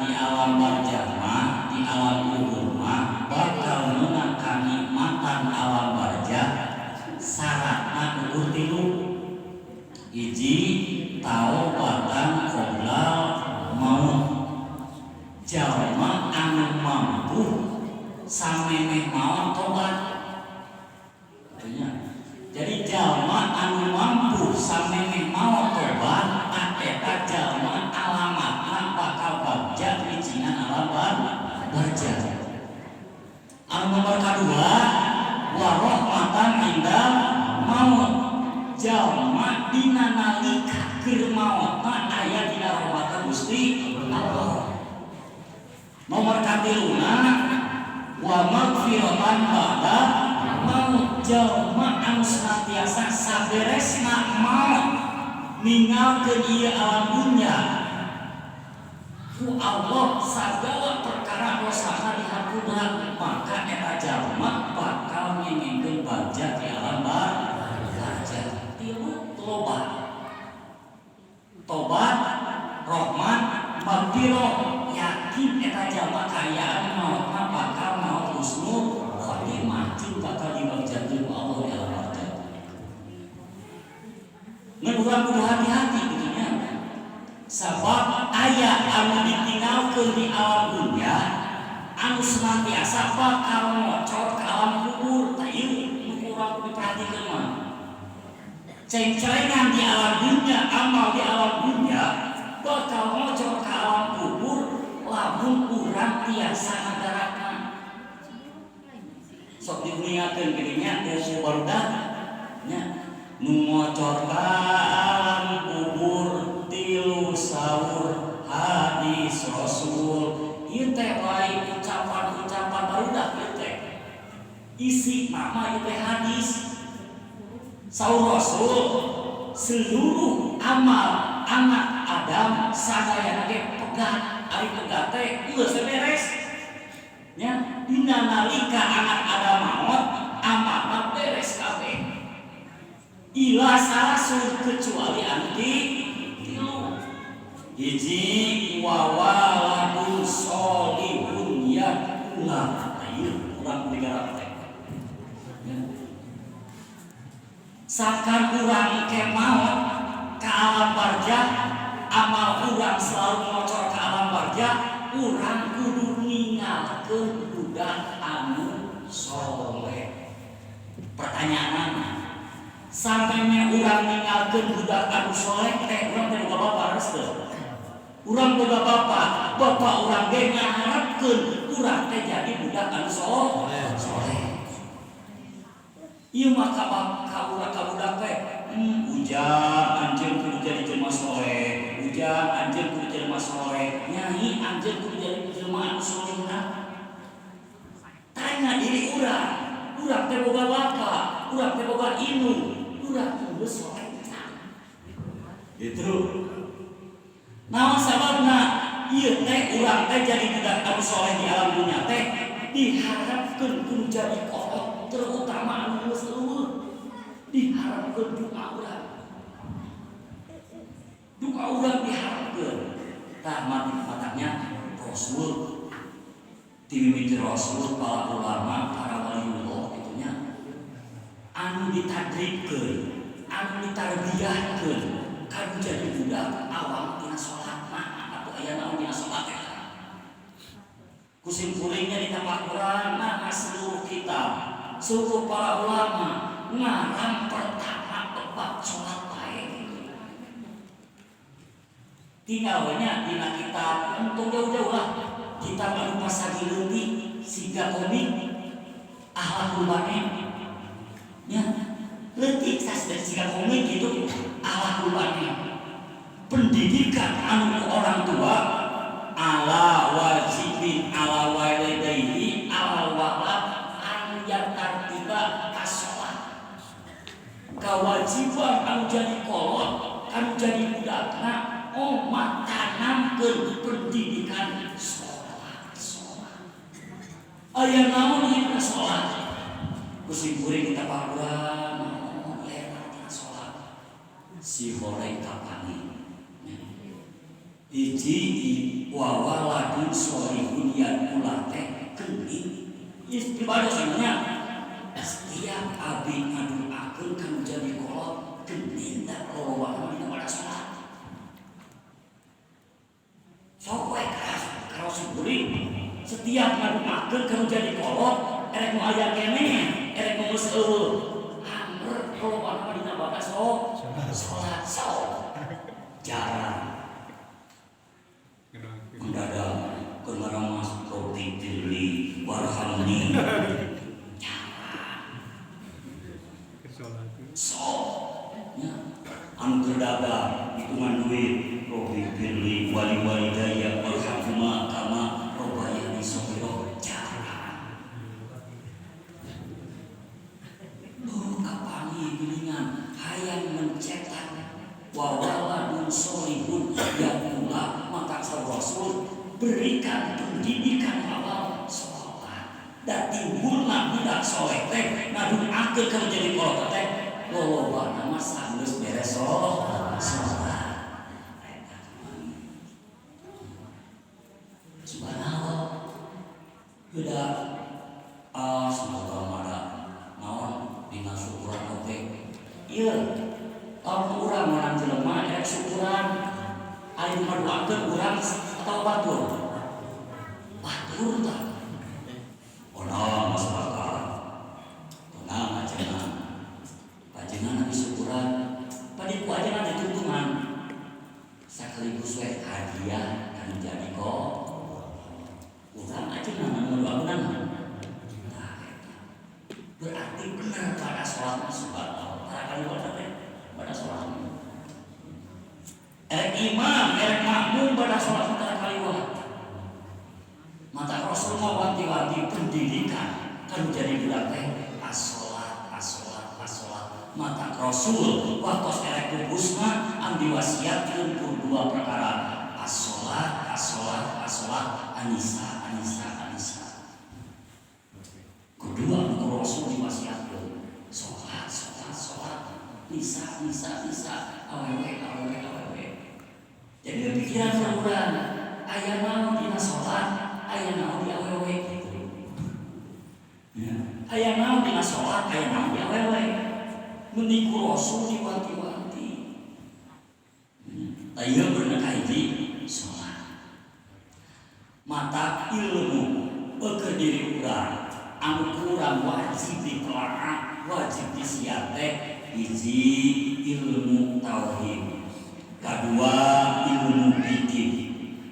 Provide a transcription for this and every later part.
Tah, di alam barzah mah, di alam kubur mah bakal meunang kanikmatan alam barzah, syaratna ukur tilu. Hiji, taubatan qoblal maut, jalma anu mampu samemeh maot tobat. Artinya, jadi jalma anu mampu samemeh maot tobat, tah eta jalma alamatna bakal bagja ngicingan alam barzah. Anu nomor kadua, warohmatan indal maut, jalma dina nalika keur maotna aya dina rahmat Gusti Allah. Nomor katiluna, wa magfiratan ba'da maut, jalma anu senantiasa saberesna maut ninggalkeun ieu alam dunya, ku Allah sagala perkara dosana dihampura, maka eta jalma bakal ngengingkeun bagja di alam barzah. Tilu loba, tobat, rahmat, magfirah. Yakin eta jalma kaayaan maotna bakal maot husnul khotimah jeung bakal dibagjakeun ku Allah di alam barzah. Ngan urang kudu hati-hati gitu nya, sabab aya anu ditinggalkeun di alam dunia anu senantiasa bakal ngocor ke alam kubur. Tah, ieu nu ku urang kudu diperhatikeun mah. Cengcelengan di alam dunia, amal di alam dunia bakal ngocor ke alam kubur lamun urang tiasa ngagarapna. Sok diuningakeun kitu nya ku barudak nya, nu ngocor ka alam kubur tilu saur hadis Rasul. Ieu teh lain ucapan-ucapan barudak, ieu teh isi nama, ieu teh hadis saur Rasul. Seluruh amal anak Adam sadayana ge pegat. Ari pegat teh geus beres nya. Dina nalika anak Adam maot, amalna beres kabeh, ila salasun, kecuali anu tilu. Hiji, wa waladun solihun yad'ulah. Ieu urang digarap teh. Ya. Sakan urang ke maot ke alam barzah, amal urang selalu ngocor ke alam barzah, urang kudu ninggalkeun budak anu soleh. Pertanyaan, sampai urang ninggalkeun budak anu soleh teh, urang teh boga bapak harus teu? Urang boga bapak, bapak urang ge ngaharepkeun urang teh jadi budak anu soleh. Ieu mah ka urang, ka budak teh, ujang, anjeun kudu jadi jelema soleh, ujang, anjeun kudu jelema soleh, nyai, anjeun kudu jadi jelema anu solehah. Tanya diri urang, urang teh boga bapak, urang teh boga indung, urang kudu soleh gitu. Naon sababna? Ieu teh urang teh jadi budak anu soleh di alam dunia teh diharapkeun kudu jadi kolot, terutama anu geus euweuh diharapkeun doa urang, doa urang diharapkeun. Tah, matanya Rasul, timimiti Rasul, para ulama, para waliullah gitu nya, anu ditadribkeun, anu ditarbiyahkeun kanu jadi budak awam tina salat. Nah, atuh aya naon dina salat eta? Ku simkuringnya ditapakuran. Nah, seluruh kitab, seluruh para ulama ngarang pertama bab salat bae gitu. Tinggal we nya dina kitab, untung jauh-jauh lah, kitab anu pasagi leutik siga komik, Akhlakul Banen nya, leutik siga komik gitu, Akhlakul Banen. Pendidikan anu ku orang tua ala wajibin ala walidayhi ala walad an yatartiba kasolat. Kewajiban anu jadi kolot, anu jadi budakna, omah tanamkeun pendidikan sholat. Sholat aya naon ieu sholat? Ku simkuring kita pakuran naon aya tina sholat? Si horeng kapanggih. Hiji wa waladun sholihun yad'ulah teh geuning. Ibadah sebenarnya setiap abdi ngaduakeun kanu jadi kolot geuning da lolobana dina pada salat. Sok we keras karaos kuring setiap ngaduakeun kanu jadi kolot erek nu aya keneh erek nu geus eueuh amrek lolobana dina pada salat sok jarang mendadak keur ngaramas Rabbighfirli warhamni jarang sok nya anu keur dagang hitungan duit Rabbighfirli wali walidayya warhamhuma kama rabbayani shaghira jarang. Oh kapangi geuningan hayang mencetak wa waladun sholihun yad'ulah maka Rasul berikan pendidikan awal sholat dan timbulna budak soleh teh ngaduakeun kana jadi kolot teh lolobana mah sanggeus beres sholat. Subhanallah udah semoga mada naon dina syukuran oge ieu lamun urang menang jelema erek syukuran aya nu ngaduakeun urang atau batur batur tah onang masyarakat onang ajengan ajengan habis syukuran tadi ku ajengan ditungtungan sekaligus we hadiah kan jadi kok urang ajengan anu ngaduakeun. Nah eta berarti bener pada sholat subhanallah tara kali teh pada sholat erek imam erek makmum pada sholat tara kaliwat. Mata Rasul mah wanti-wanti pendidikan kan jadi budak teh as-sholat as-sholat as-sholat. Mata Rasul waktos erek pupusna anu diwasiatkeun ku dua perkara as-sholat as-sholat as-sholat anisa anisa anisa. Kedua ku Rasul diwasiatkeun sholat sholat sholat nisa nisa nisa awewe awewe awewe. Jadi pikiran urang aya naon dina sholat aya naon di awewe gitu. Ya. Aya naon dina sholat aya naon di awewe. Meni ku Rasul diwanti-wanti. Tah ieu bener kahiji sholat. Mata ilmu eueuh diri urang anu kurang wajib ditelaah, wajib disiap teh hiji ilmu tauhid. Kadua ilmu fikih,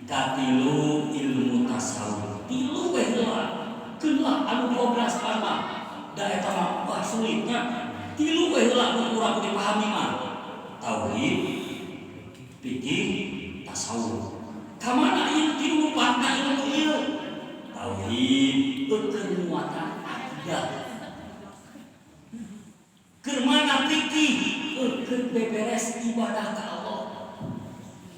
katilu ilmu tasawuf. Tilu we heula. Keun lah anu 12 mah da eta mah wah sulitnya. Tilu we heula nu kurang dipahami mah. Tauhid, fikih, tasawuf. Kamana ieu tilu patna ilmu ieu? Tauhid eukeun muatan akidah. Keur mana fikih eukeun beberes ibadah ka Allah.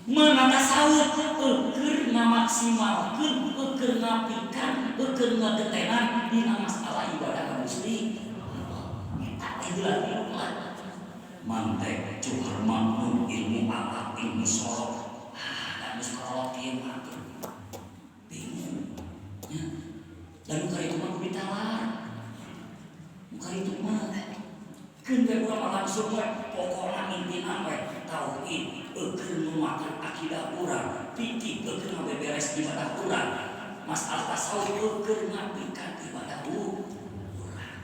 Mana tasawuf eukeun ngamaksimalkeun, eukeun ngapikan, eukeun ngagetenan dina masalah ibadah ka Gusti Allah. Eta teh heula tilu lah. Mantek cuhar makmum ilmu alat ilmu sorok. Ah, da geus kolot ieu mah bingung. Ya. Dan nu karitu mah kudu ditalar. Nu karitu mah keun we urang langsung we pokona intina we tauhid eukeun nguatkeun akidah urang, fikih eukeun ngabeberes ibadah urang, masalah tasawuf eukeun ngapikan ibadah urang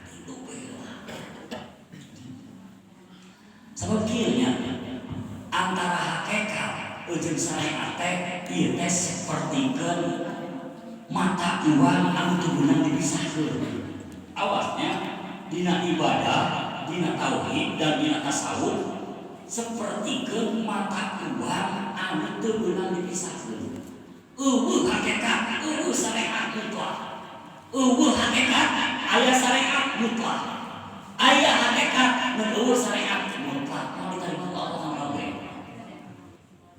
tilu we lah. Sabab kieu nya antara hakikat jeung syariat teh ieu teh sapertikeun mata uang anu teu beunang dipisahkeun. Awasnya dina ibadah, dina tauhid dan dina tasawuf sapertikeun mata uang anu teu beunang dipisahkeun. Eueuh hakikat, eueuh syariat mutlak. Eueuh hakikat, aya syariat mutlak. Aya hakikat mun eueuh syariat mutlak moal diterima ku Allah mah oge.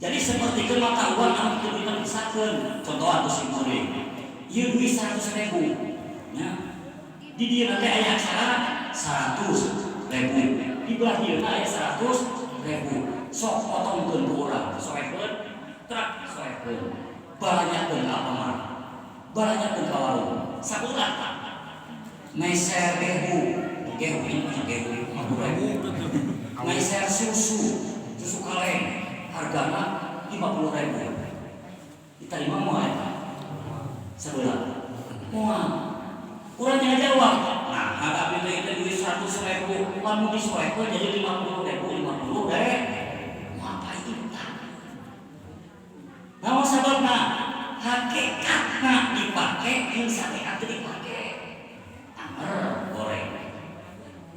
Jadi sapertikeun mata uang anu teu beunang dipisahkeun. Contoh atuh si kuring. Ieu duit 100.000. Nya. Di dieu teh aya aksara 100.000. Di belah dieu aya 100.000. Sok potongkeun ku urang, soekeun, trak soekeun. Soekeun balanyakeun ka Alfamart, balanyakeun ka warung sabelah meser gehu gehu ini punya gehu 50.000, meser susu susu kaleng hargana 50.000, diterima moal eta sebelah? Moal. Kurang jawab, nah ada teh itu duit 100.000, lamun disoekeun jadi 50.000, 50 deh moal payu. Naon sababna? Hakikatna dipake jeung syariat teu dipake, anger goreng.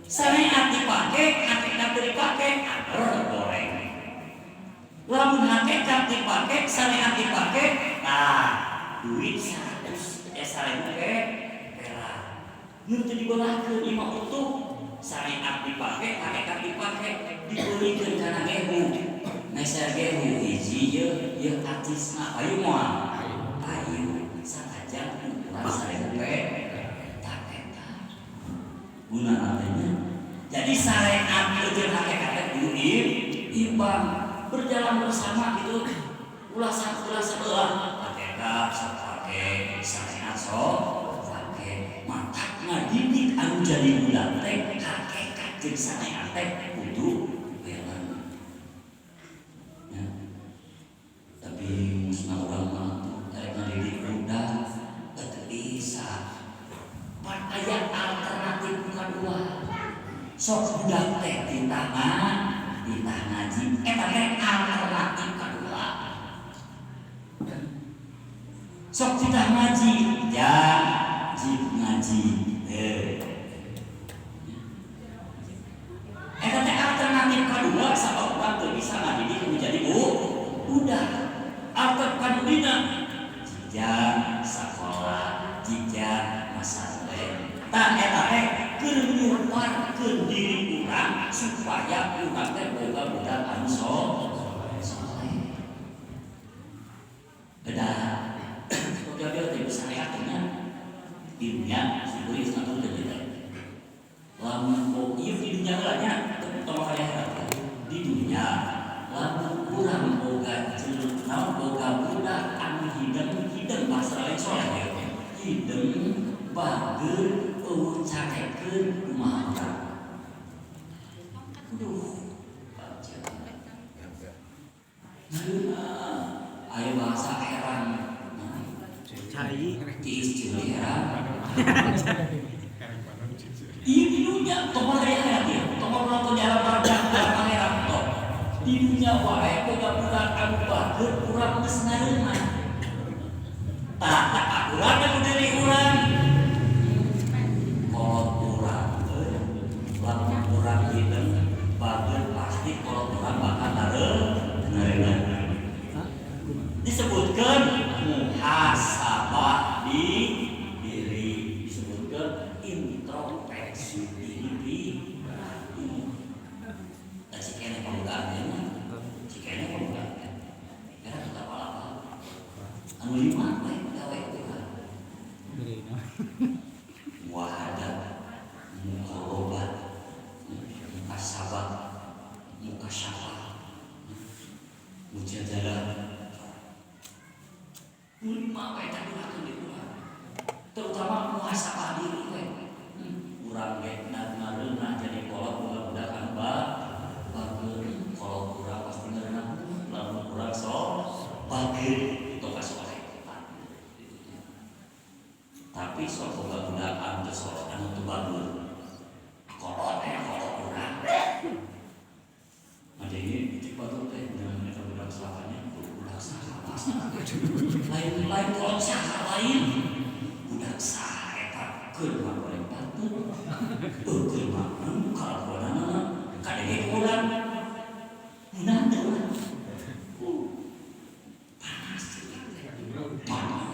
Syariat dipake, hakikat teu dipake, anger goreng. Lamun hakikat dipake, syariat dipake, nah duit 100 eh 1.000 ke perak nu teu dibelahkeun imah utuh. Syariat dipake, hakikat dipake, dibelikeun kana gehu, meser gehu hiji ye ye acisna, payu moal? Payu, sanajan ukuran 1.000 pe tak eta guna artinya. Jadi syariat jeung hakikat teh kudu imbang, berjalan bersama gitu, ulah ulah sebelah. Hakikat sok pake, syariat sok pake. Matak ngadidik anu jadi budak teh hakikat jeung syariat teh kudu balance ya. Tapi musnah urang mah erek ngadidik budak teu bisa pan aya alternatif kadua. Sok budak teh ditah ditah ngaji, eta teh alternatif kadua. Sok titah ngaji ya jip ngaji eh eta teh alternatif kadua, sabab urang teu bisa ngadidik menjadi budak. Alternatif kadulina jijang sakola, jijang masantren. Tah eta teh keur nyurparkeun diri urang supaya urang teh boga budak anu soleh. Beda oke dia teh syariatnya di dunia syukuri ngatur teh teh lamun oh ieu di dunia heula nya, terutama ka akhirat. Di dunia lamun urang boga naon boga budak anu hideng hideng, bahasa lain soleh ya, hideng bager, euweuh carekeun, kumaha urang? Aduh, baca. Nah, aya bahasa herang. Cai. Tiis ceuli herang. Iya di dunia, tong dari akhirat ya. Tong nonton di alam barzah, alam akhirat toh. Di dunia wae boga budak anu bager urang geus ngareunah. Tah, tak urang ku diri urang. Kolot urang euy. Lamun urang hideng bager pasti kolot urang bakal ngareunah. Disebutkan muhasabah di diri, disebutkan introspeksi diri pribadi. Dan si kene pamugaan nya, si kene pamugaan karena kita apa anu lima we gawe urang: muahadah, muqarabah, mukasabah, mukasyafah, mujadalah. Lima we tadi di urang, terutama muhasabah diri we. Urang ge ngareunah jadi kolot boga budak anu bager, kolot urang pasti ngareunah lamun urang sok bager itu ka soleh. Tapi sok boga budak anu teu soleh, anu teu bager, kolot eh kolot urang. Ada ini cek batur teh dengan mereka budak sahanya, budak saha lain lain kolot saha lain budak saha eta keur mah goreng patut keur mah kalakuanana kadenge urang meunang teu urang panas panas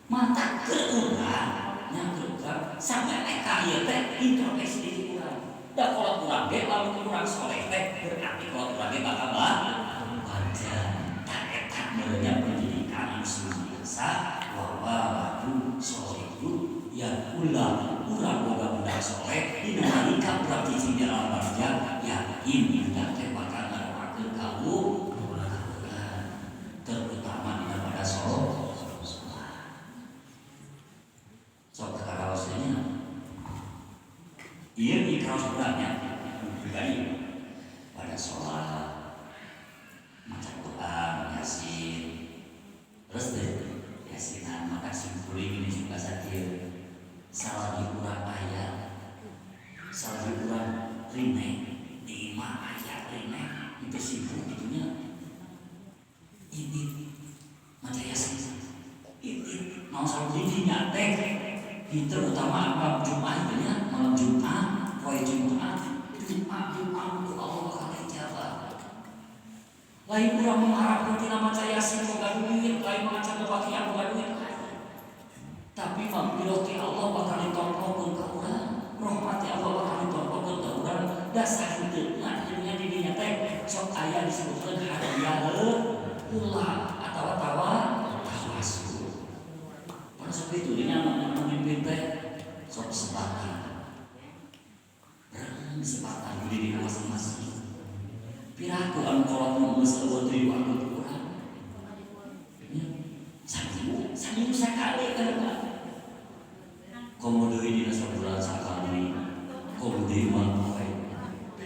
mata keur urang nya keur urang sampai ka ieu teh introspeksi diri urang. Da kolot urang ge lamun urang soleh teh berarti kolot urang ge bakal baca. Tak eta meureunnya pendidikan anu biasa wa waladu solehun ya ulah. Urang boga budak soleh dina nalika urang cicing di alam barzah, yakin budak teh bakal ngadoakeun ka urang, terutama. sebenarnya pribadi pada sholat, maca Quran, Yasin, terus deh Yasinan maka simpuling ini suka sakit salah di urang ayat, salah di urang rine, di imah ayat rine itu sibuk gitunya ini maca Yasin ini mau salah di teh terutama malam Jumat itu ya, malam Jumat, poe Jumat, Jumat Jumat untuk Allah bakal ijabah. Lain urang mengharapkan tina maca Yasin boga duit, lain maca kebahagiaan boga duit. Tapi maghfirah ti Allah bakal ditompokeun ka urang, rahmat ti Allah bakal ditompokeun ka urang. Dasar henteu mah nya di dinya teh sok aya disebutkeun hadiah heula atawa tawasul. Pada sok itu dinya memimpin teh sok sebatan. Sebatan di diri masing-masing. Piraku anu kolot nu geus eueuh deui waktu ku urang. Nya, saminggu sakali kan Pak. Komo deui dina sabulan sakali, komo deui moal poe.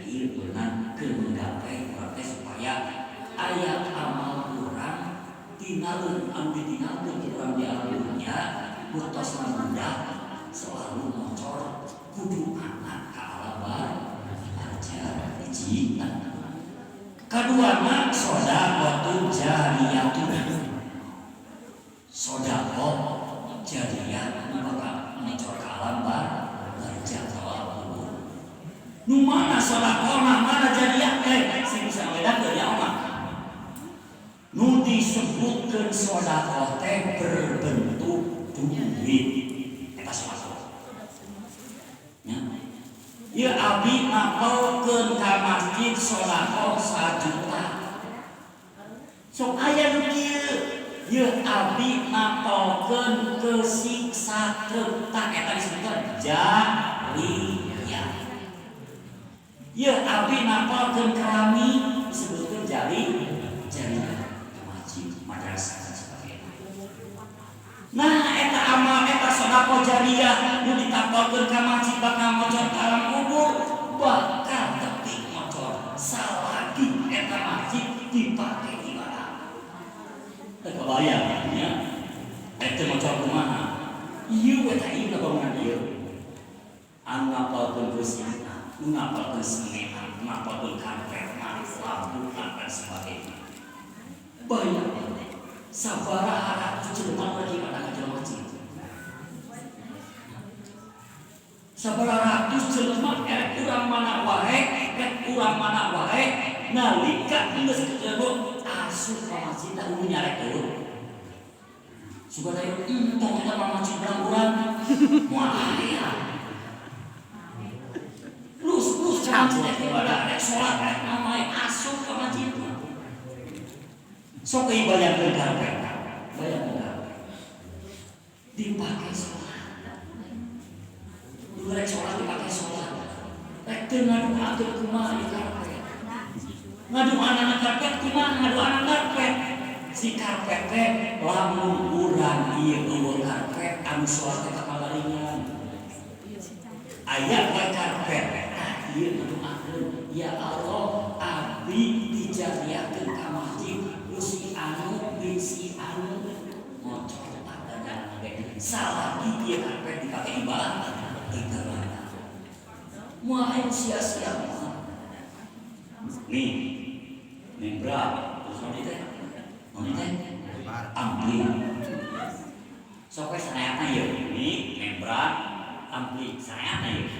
Ieu beunang keur menggapai urang teh supaya aya amal urang tinggalkeun anu ditinggalkeun ku urang di alam dunya butosna budak selalu mocor kudu anak ka alam barjah hiji. Kaduana sedekah jariyatun, sedekah jariyah nu bakal mocor ka alam barjah alam kubur. Nu mana sedekahna mana jariyah teh sing bisa ngabedakeun ya mah. Nu disebutkeun sedekah teh berbentuk duit eta sedekah. Nya. Ieu abdi ngapelkeun ka masjid sedekah 1 juta. Sok aya nu kieu. Ieu abdi ngapelkeun kesiksa truk tah eta disebutkeun jariyah. Ieu abdi ngapelkeun kerami disebutkeun jariyah. Masjid, madrasah dan sebagainya. Nah, eta amal eta sedekah jariyah nu ditapelkeun ka masjid bakal mocor ka alam kubur, bakal tepi mocor salagi eta masjid dipake ibadah. Teu kebayang nya. Eta mocor kumaha? Ieu eta ieu bangunan ieu. Anu ngapalkeun beusina, nu ngapalkeun semenan, nu ngapalkeun karpet, lampu, dan sebagainya. Bayang sabaraha ratus jelema lagi pada ka jero masjid. Sabaraha ratus jelema erek urang mana wae, erek urang mana wae nalika geus kejero asup ka masjid tah eueuh nyarek eueuh. Sugan aya entong eta mah masjid urang moal aya. Lus-lus ka masjid teh ibadah rek salat rek naon wae asup ka masjid. Sok euy bayangkeun karpet, bayangkeun karpet dipakai sholat, rek sholat dipakai sholat, rek teu ngaduakeun kumaha ieu karpet, ngaduanana karpet kumaha ngaduanana karpet, si karpet teh lamun urang ieu eueuh karpet anu sholat teh kakalaringan, aya we karpet, tah ieu ngaduakeun ya Allah abdi dijadiakeun ka masjid si anu bin si anu ngocor tandanya salagi dia karpet dipakai ibadah ibadah moal sia-sia nih membra terus nanti teh ampli sok we sanayatna ieu nih membra ampli sanayatna ieu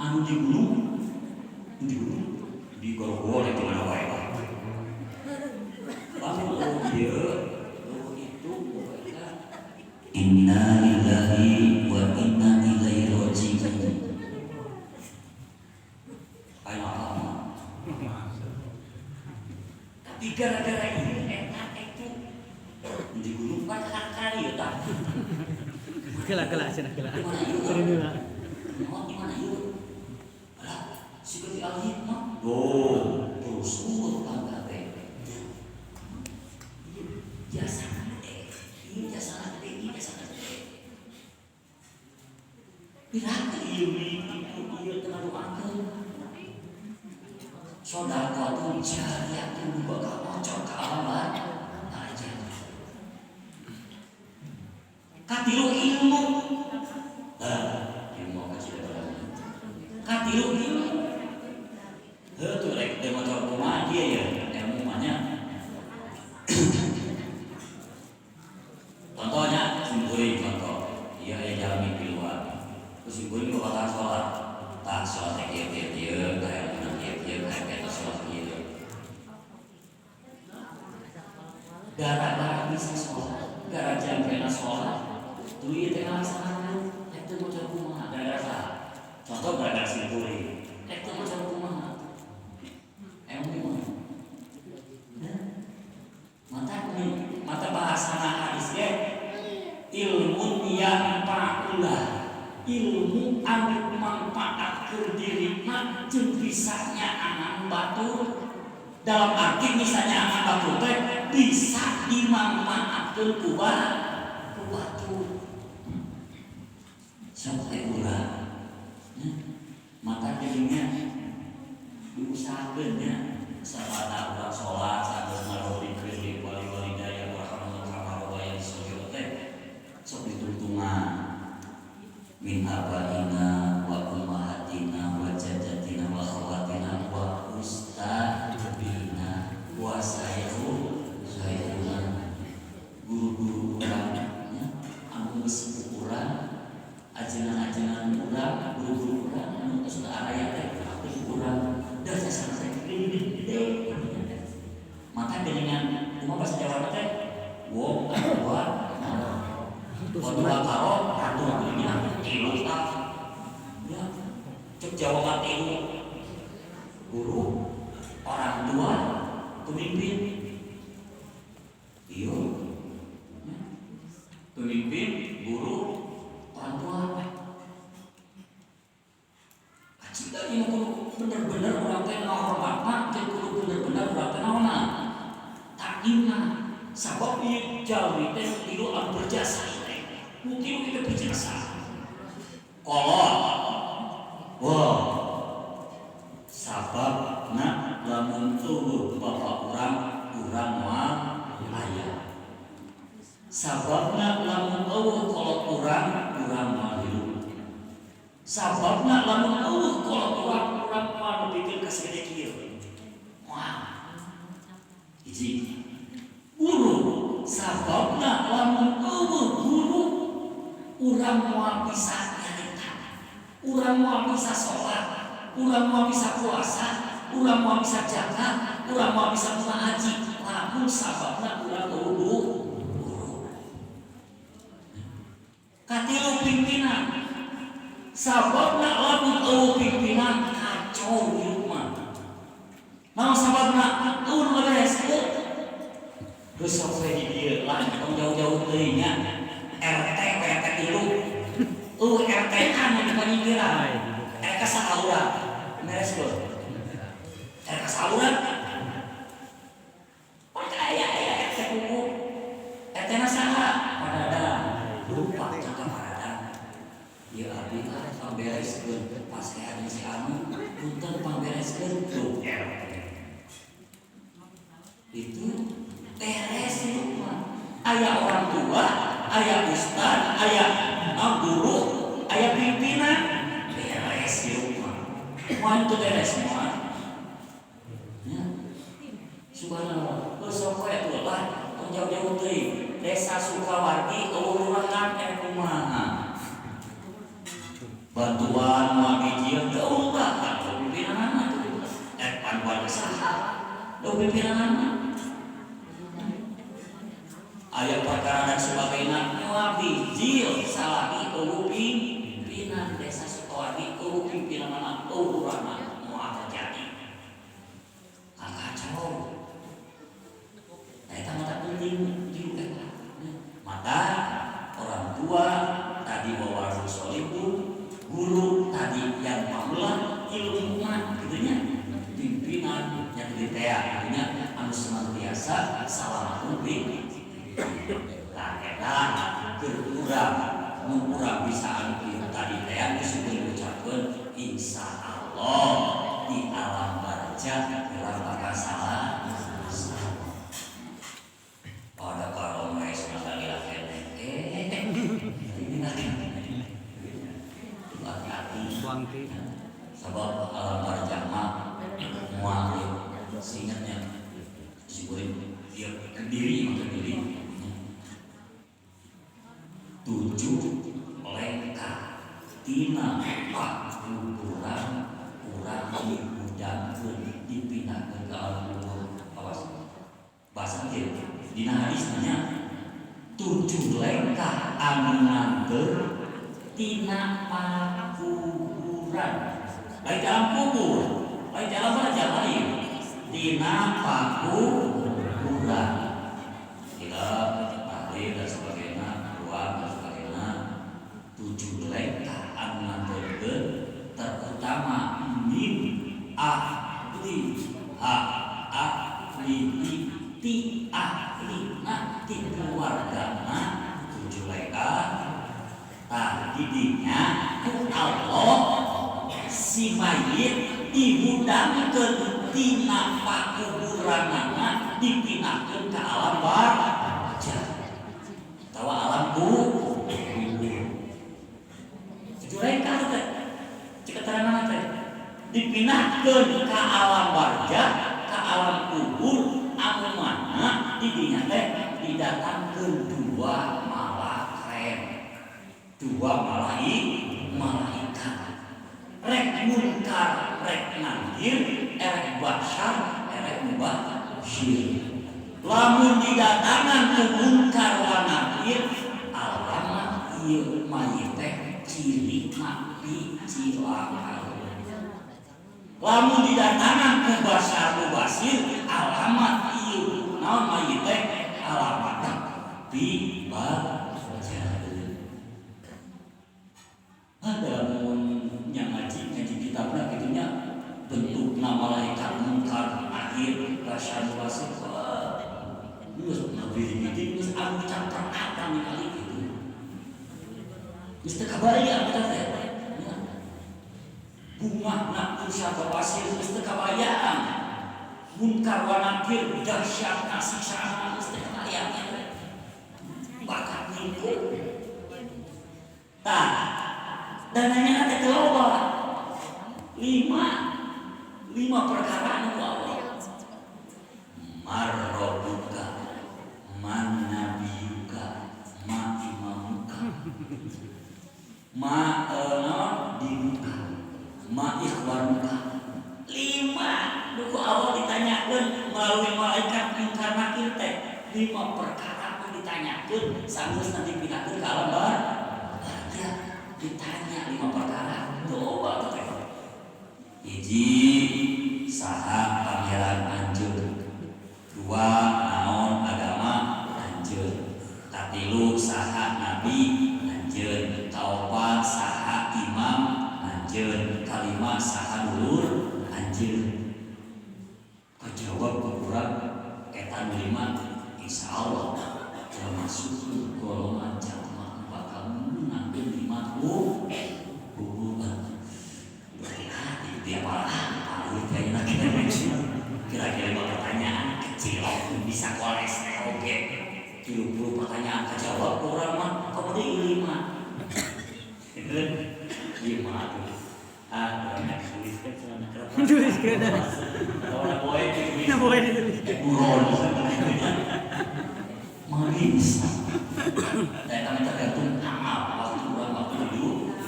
anu di gunung di gorogol di mana wae. Lamun ieu itu pokoknya inna lillahi wa inna ilaihi raji'un. Ayo apa? Tapi gara-gara ini eta itu di gunung kan kali ya tah. Kela-kela cenah kela. Di mana ieu? Sering Di mana ieu? Alah, si di Al-Hikmah. Oh, terus tangga teh. Jasa gede, ieu jasa gede, ieu jasa gede. Pirang ieu ieu tengah Sedekah jariyatun bakal ngocor ka alam barzah. Katilu ilmu. Tah, ilmu kecil barang. Katilu ilmu. Heuh tuh rek teu maca kumaha ieu ya, ilmu mah nya. Contohnya simkuring contoh. Ieu aya jalmi di luar. Terus simkuring bakal salat. Tah salat teh kieu kieu kieu, tah ilmuna kieu kieu, tah kieu salat kieu. Gara-gara bisa sholat, gara jam kena sholat, tuluy teh ngalaksanakeun, rek teu maca kumaha, gara-gara saha? Contoh gara-gara simkuring, rek teu maca kumaha. Ilmu mah. Mata mata bahasana hadis ge ilmu yang fa'ulah, ilmu anu mangfaatkeun dirina jeung bisa nyaangan batur. Dalam arti misalnya angan batur teh bisa dimanfaatkeun ku batur. Sok teh urang. Mata jadinya diusahakeun nya sabada urang salat sageus ngarobikeun li wali walidaya warhamna kama rabbayani shaghira teh sok ditungtungan min abaina wa ummahatina wa jaddatina wa khawatina wa ustadzina wa sayyidu guru-guru urang nya anu geus urang ajengan-ajengan urang guru-guru urang anu tos araya teh urang da sasana gede mata dengan kumaha bahasa Jawa teh wong tua tua karo atuh geuning tilu tah ya cek Jawa mah tilu guru orang tua pemimpin iyo pemimpin guru orang tua cinta ini kudu bener-bener urang teh ngahormatna teh kudu bener-bener urang teh naonna takdimna sabab ieu jalmi teh tilu anu berjasa teh nu tilu itu berjasa kolot wah sababna lamun eueuh bapak urang urang moal aya sababna lamun eueuh kolot urang urang moal hirup sababna lamun eueuh kolot urang urang moal nepikeun ka sagede kieu moal hiji guru sababna lamun eueuh guru urang moal bisa nyarita urang moal bisa sholat urang moal bisa puasa urang moal bisa zakat urang moal bisa haji lamun sababna urang eueuh guru katilu pimpinan sababna lamun eueuh pimpinan kacau hirup mah naon sababna eueuh nu beres geus sok we di dieu lah tong jauh-jauh teuing nya RT RT tilu eueuh RT anu di panyingkiran RK saha urang beres geus RK saha urang aya aya RT kuku RT na saha Padadang lupa jaga Padadang ieu abdi ah pangbereskeun pasea jeung si anu punten pangbereskeun tuh RT itu beres hidup mah aya orang tua aya ustad aya guru aya pimpinan beres hidup mah moal teu beres moal ya subhanallah geus sok we atuh lah tong jauh-jauh teuing desa Sukawardi eueuh lurahan kumaha bantuan moal dijieun teu lurahan pimpinanna tuh bantuan saha teu pimpinanna aya perkara dan sebagainya moal bijil salagi eueuh pimpinan desa Sukawardi eueuh pimpinanna eueuh lurahna moal terjadi kacau nah eta mata penting di eta mata orang tua tadi wawasan solihun guru tadi yang maulah ilmu mah gitu nya pimpinan yang di tea artinya anu senantiasa salamatun bi tah eta keur urang mun urang bisa anu ieu tadi tea geus ngucapkeun insyaallah di alam barzah barjah dalam bakal salah. Pada kalau mes masalah ini nanti hati-hati. Sebab alam barjah mah mual seingatnya si kuring dia Kediri mah Kediri 7 lengkah tina pakuburan urang dihudangkeun dipindahkeun ka alam kubur. Awas bahasa kieu dina hadis nya 7 lengkah anu nganteur tina pakuburan, lain alam kubur, lain alam barjah, lain tina pakuburan kita tahlil dan sebagainya, doa dan sebagainya. 7 lengkah anu nganteurkeun terutama min ahli ha ahli ti ahlina ti keluargana 7 lengkah. Tah didinya ku Allah si mayit dihudangkeun tina pakuburanana dipindahkeun ka alam barjah atawa alam kubur. 7 lengkah teh cek keterangan teh dipindahkeun ka alam barjah ka alam kubur anu mana didinya teh didatangkeun 2 malaikat, 2 malaikat rek munkar rek nakir erek basyar erek mubasyir. Lamun didatangan ku munkar wa nakir alamat ieu mayit teh ciri nabi cilaka. Lamun didatangan ku basyar mubasir alamat ieu naon mayit teh alamat bi bajar. Ada mun yang ngaji kitabna kitunya bentukna malaikat munkar nakir basyar mubasir. Geus ngabiri-biri geus anu can pernah ningali kitu. Geus teu kabayang kita teh. Bunga nak kursa pasir geus teu kabayang. Munkar wa nakir dahsyatna siksana geus teu kabayang. Bakat niku. Tah, dananya teh loba. 5 perkara anu Allah. Marrobuka, man nabiyuka, ma imamuka, ma dinuka, ma ikhwanuka. 5 duku Allah ditanyakeun melalui malaikat munkar nakir teh. 5 perkara anu ditanyakeun sanggeus nanti pindahkeun ka alam barjah. Ditanya 5 perkara loba teh. Hiji saha pangeran anjeun, 2 naon agama anjeun, 3 saha nabi anjeun, 4 saha imam anjeun, 5 saha dulur anjeun. Kajawab ku urang eta nu 5 insyaallah termasuk golongan jalma bakal meunangkeun 5 kuburan. Berhati-hati dia parah, kayaknya kira-kira 5 pertanyaan kecil bisa kolesterol oke. 30 pertanyaan kejawab kurang mah kemudian 5. 5 tuh. Ah, tuliskan celana kertas. Tuliskan. Orang boleh ditulis. Boleh ditulis. Buron. Manis. Dan kami tergantung amal waktu kurang waktu dulu.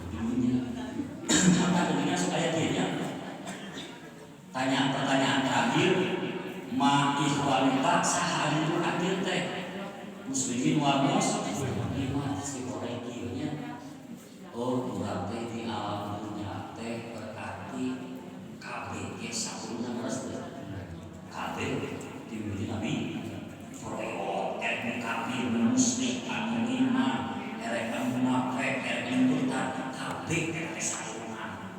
Dulunya. Maka tentunya supaya dia tanya pertanyaan terakhir ma ikhwanuka saha anu akhir teh muslimin wa muslimat si korek kieu nya. Oh urang teh di alam dunya teh berarti kabeh ge sakurna meres teh kabeh dimiliki Nabi Proyok erek kafir muslim anu iman erek anu munafik erek anu murtad kabeh erek sakurna.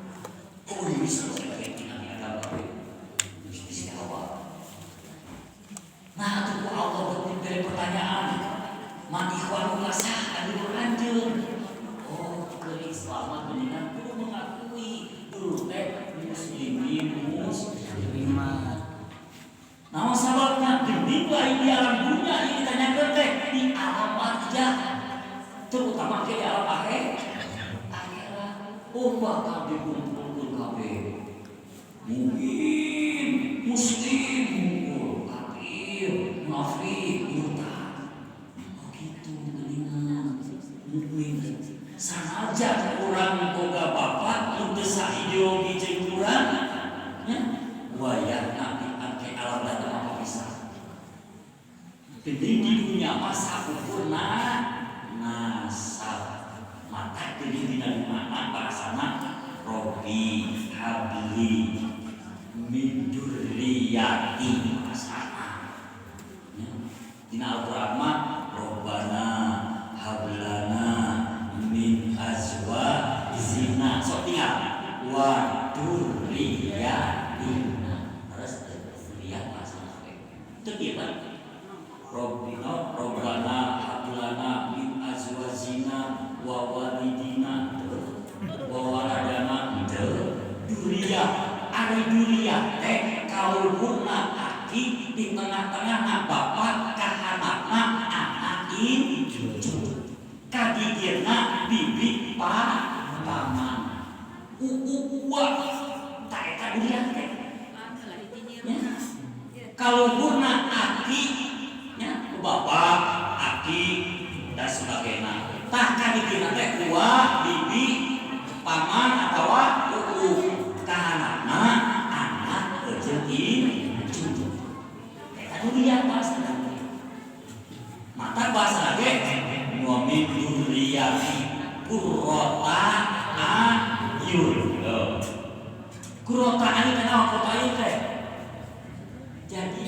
Oh bisa Nabi Adam kabeh bisa jawab. Nah, tuh Allah diberi pertanyaan, man ikhwanuka saha anu anjeun. Oh, keislaman mendingan kudu mengakui dulu teh muslimin muslimat. lain di alam dunia ini ditanyakeun teh di alam barzah, terutama ke di alam akhirat. Oh, bakal dikumpulkeun kabeh. Mukmin, muslim, ngumpul, kafir, munafik, murtad. Oh gitu geuningan. Mukmin sanajan urang boga bapak mun teu saideologi jeung urang nya, wayahna di alam barzah mah bisa. Jadi di dunia mah saukurna nasab. Mata geuning dina mana bahasana Robbi habli min dzurriyyati bahasana. Ya. Dina Al-Qur'an mah Robbana hablana min azwajina, sok tinggal wa dzurriyyatina. Terus dzurriyyah bahasana teh. Teu kieu kan? Robbina Robbana hablana min azwajina wa walidina wa waladana teu dzurriyyah. Ari dzurriyyah teh kaluhurna aki, di tengah-tengahna bapak, kahandapna anak incu, kadigirna bibi, paman, uwa. Tah eta dzurriyyah teh ya. Kaluhurna aki nya, bapak, aki dan sebagainya. Tah kadigirna teh uwa, bibi, paman atawa uu, kahandapna anak jeung incu. Eta dzurriyyah bahasa. Mata bahasa ge wa min dzurriyyati qurrata a'yun. Qurrata a'yun teh naon? Qurrata a'yun teh jadi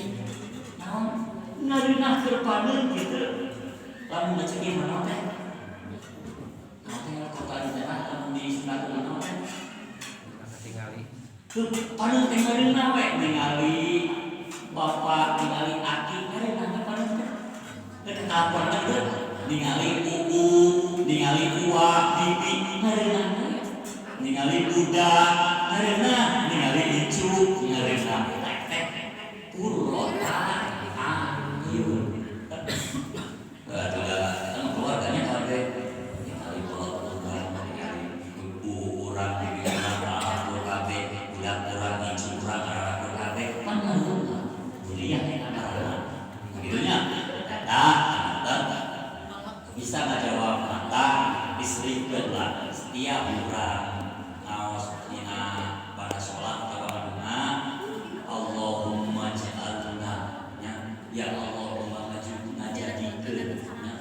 naon, ngareunah keur paneun gitu. Lamun ngecek ieu naon teh, naon teh qurrata a'yun teh, lamun di Sunda naon teh? Tingali. Keur paneun teh ngareunah we, ningali bapak, ningali aki, ngareunah teh paneun teh. Teh kelakuan teh ningali uu, ningali uwa, bibi, ngareunah we. Ningali budak ngareunah, ningali incu ngareunah, teh teh qurrata a'yun. Atuh kan keluarganya kabeh ningali kolot urang, ningali uu urang, bibi urang, anak kabeh, budak urang, incu urang, anak kabeh kan ngareunah. Dzurriyyah teh ngaranna kitu nya. Eta bisa ngajawab, mata diselipkeun lah setiap urang ngaos dina pada sholat atau ngadunga, Allahumma ja'alna nya, ya Allah, ngajadikeun nya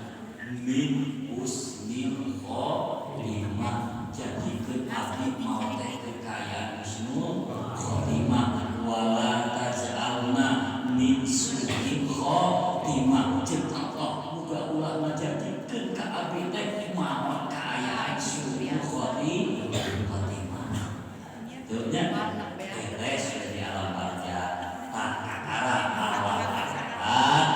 min husnil khotimah, jadikeun abdi maot teh kekayaan husnul khotimah, wala taj'alna min su'il khotimah, jeung Allah muga ulah ngajadikeun ka abdi teh maot kaayaan su'il khotimah. Teu nya beres di alam barzah. Tak kakara alam akhirat,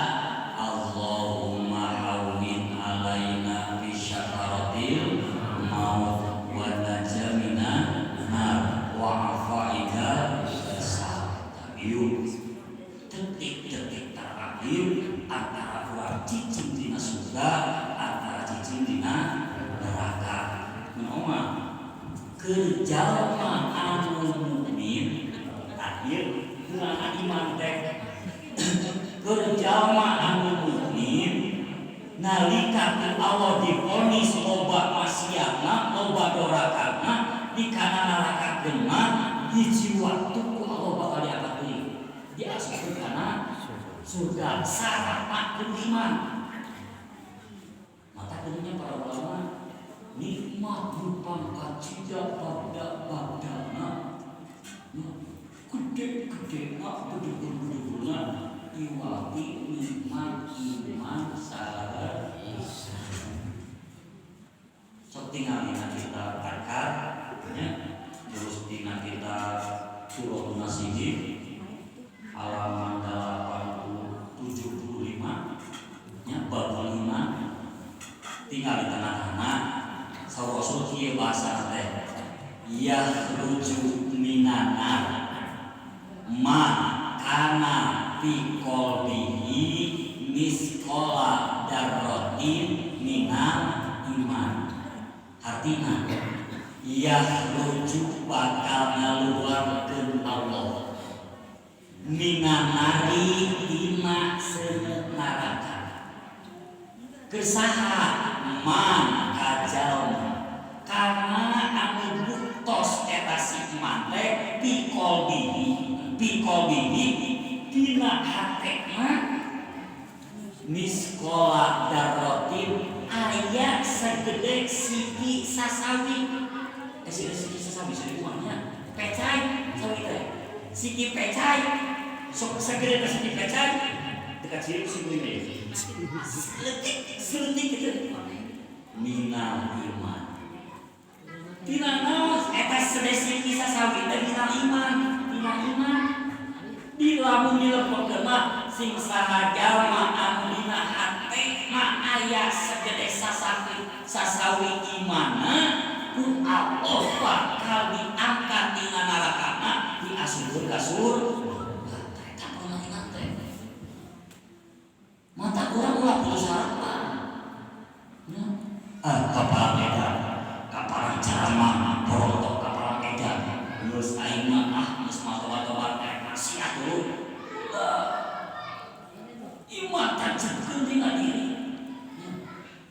Allahumma hawwin alaina fi syakaratil maut wa najamina nar wa afaida hisab. Yuk, detik-detik terakhir antara urang cicing dina surga antara cicing dina neraka. Nah, mah keur jalma anu mukmin terakhir kumaha iman teh, keur jalma anu mukmin nalika ku Allah divonis loba maksiatna, loba dorakana, di kana neraka mah hiji waktu ku Allah bakal diangkat deui, diasupkeun kana surga. Syaratna kudu iman. Mata kudunya para ulama nikmat rupang kacida bagda bagdana gede-gede nak gede-gede iwati nikmat iman sabar. Sok tinggal dina kitab Arkad ya, terus dina kitab Suratun Nasidin halaman 875 nya, bab 5, tinggal di tengah-tengah. Saur Rasul kieu bahasa teh, yakhruju minan nar ma kana fi qalbihi. Artina yakhruju bakal ngaluarkeun Allah minan nari tina seuneu neraka. Keur saha? Man ka jalma karena anu buktos eta si man teh fi qalbihi, fi qalbihi dina hatena misqala dzarratin aya segede siki sasawi. Siki sasawi seribu nya pecai sawi teh siki pecai sok segede siki pecai dekat sini si ini seletik seletik gitu minal iman tina naon eta segede siki sasawi teh minal iman tina iman di lamun dilempokeun mah sing saha jalma anu dina hate mah aya segede sasawi sasawi imana ku Allah bakal diangkat tina narakana diasupkeun ka surga. Eta iman teh mata urang ulah putus harapan. Ah, kapalang edan, kapalang ceramah borontok kapalang edan geus aing mah ah geus mah tobat-tobat maksiat dulu. Iman tancapkeun dina diri.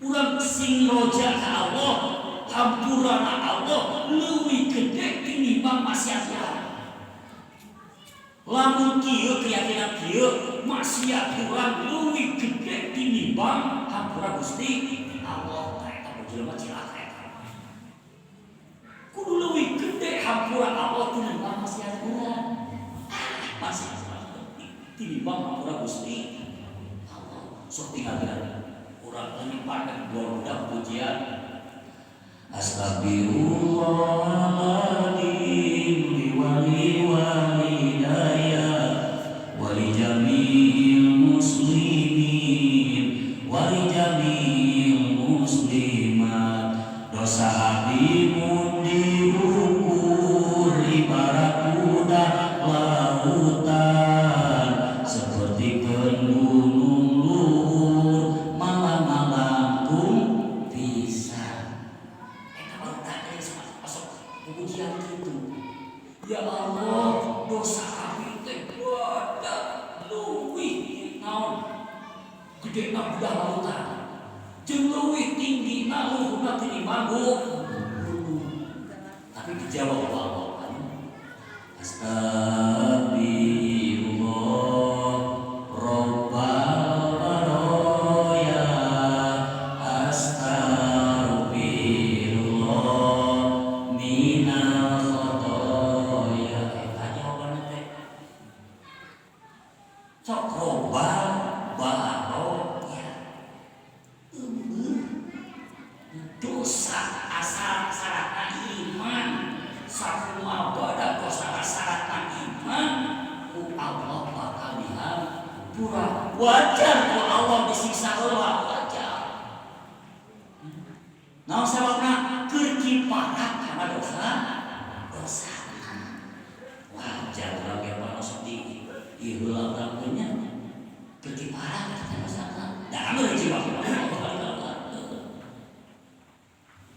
Urang sing roja ka Allah, hampurana Allah leuwih gede tinimbang maksiat urang. Lamun kieu keyakinan kieu maksiat urang leuwih gede tinimbang hampura Gusti Allah, eta jelema cilaka eta. Kudu leuwih gede hampura Allah tinimbang maksiat urang. Ah, maksiat tinimbang hampura Gusti Allah. Sok tinggal bilang urang nyimpan dua budak pujian Astagfirullahaladzim liwali walidaya wali jamil muslimin wali jamil muslimat dosa abdi mun diukur ibarat budak lautan seperti gunung luhur malam-malam bisa. Eta baru teh masuk pujian kitu. Ya Allah, dosa kami teh badak leuwih naon gedena budak lautan jeung leuwih tinggina luhurna tinimbang gunung. Tapi dijawab Allah kan Astagfirullah Rabbal baraya astagfirullah minal khotoya. Eta jawabanna teh sok robbal baraya dosa asal syaratna iman sakumaha badak dosa syaratna iman ku Allah bakal dihampura. Wajar ku Allah disiksa heula wajar. Naon sababna? Keur kiparat kana dosa dosa. Wajar urang ge mah sok di ieu heula urang teh nya keur kiparat kana dosa. Da anu jiwa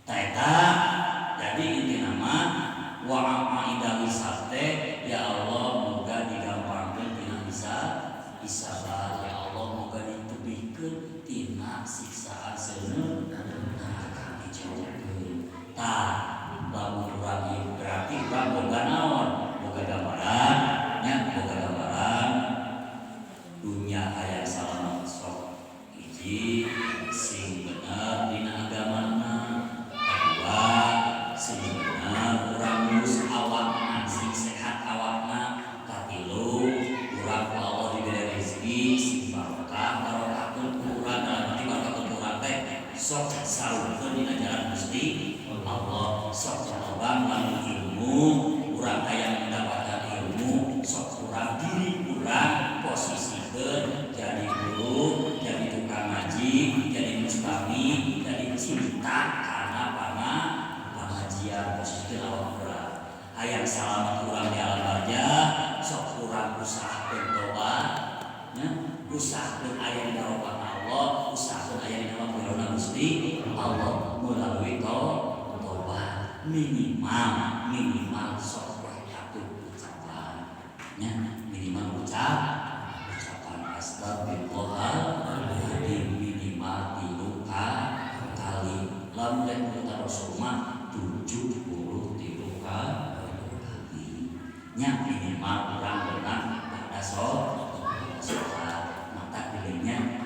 eta. Jadi intina mah wa a'idal hisab teh ya Allah moga digampangkeun tina hisab hisab, ya Allah moga ditebihkeun tina siksaan seuneu neraka dijauhkeun. Tah lamun urang ieu berarti urang boga naon? Boga gambaran nya, boga gambaran dunya hayang salamet sok hiji sing bener dina agamana, kedua sing bener urang ngurus awakna sing sehat awakna, katilu urang ku Allah diberi rezeki sing barokah, barokahkeun ku urang dalam arti barokahkeun ku urang teh sok saurkeun dina jalan Gusti Allah, sok lobang lamun ilmu urang hayang mendapatkan ilmu sok urang diri urang posisikeun jadi guru, jadi tukang ngaji, jadi mustami, jadi cinta karena pengajian posisikeun awak urang. Hayang salamet urang di alam barjah sok urang usahakeun tobat nya, usahakeun aya di barokah Allah, usahakeun aya di nama Gusti Allah melalui tobat. Nya minimal urang beunang pada sholat mata pilihnya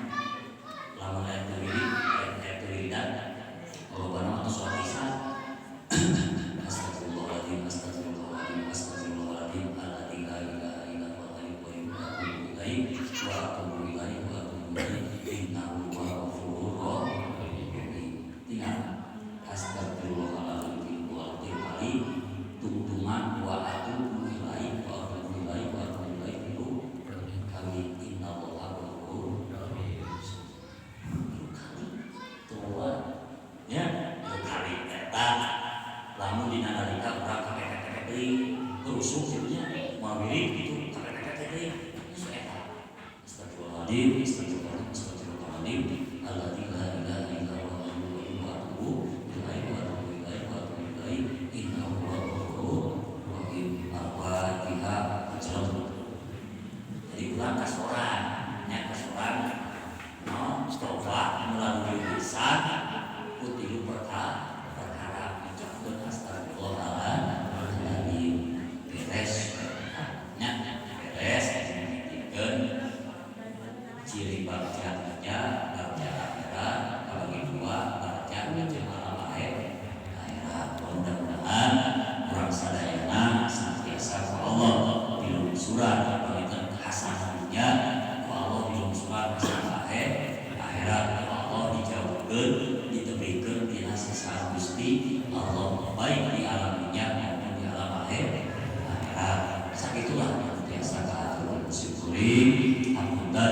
lamun aya teu wirid, aya teu wiridan lobana mah sholat isya. Astagfirullahaladzim, astagfirullahaladzim, astagfirullahaladzim, alladzi la ilaha illa huwal hayyul qayyum wa atubu ilaihi wa atubu ilaihi wa atubu ilaihi innahu huwal ghafurur rahim. Tinggal astagfirullahaladzim wa tilu kali tungtungan wa atubu ilaihi wa atubu ilaihi wa atubu ilaihi tilu kali, innallaha ghafurur rahim. Tilu kali tua ya, tilu kali eta lamun dina nalika urang kapepet-pepet deui gerusuk kitu nya, moal wirid gitu, kapepet-pepet deui geus eta astagfirullahaladzim, astagfirullahaladzim, astagfirullahaladzim, alladzi la ilaha illa huwal hayyul qayyum wa atubu ilaihi wa atubu ilaihi wa atubu ilaihi innahu huwal ghafurur rahim. Al-Fatihah. Jadi ulang kasoran nya, kasoran no istighfar melalui lisan ku tilu perkara perkara mengucapkeun astagfirullahaladzim, beres nya, beres. Nitipkeun ciri bagja dunya, bagja akhirat kabagi dua, bagja jeung alam akhirat. Mudah-mudahan urang sadayana senantiasa ku Allah dilungsuran panginten hasanah dunya, ku Allah dilungsuran hasanah akhirat, ku Allah dijauhkeun, ditebihkeun tina siksa Gusti Allah, baik di alam dunia maupun di alam akhirat. Sakitulah.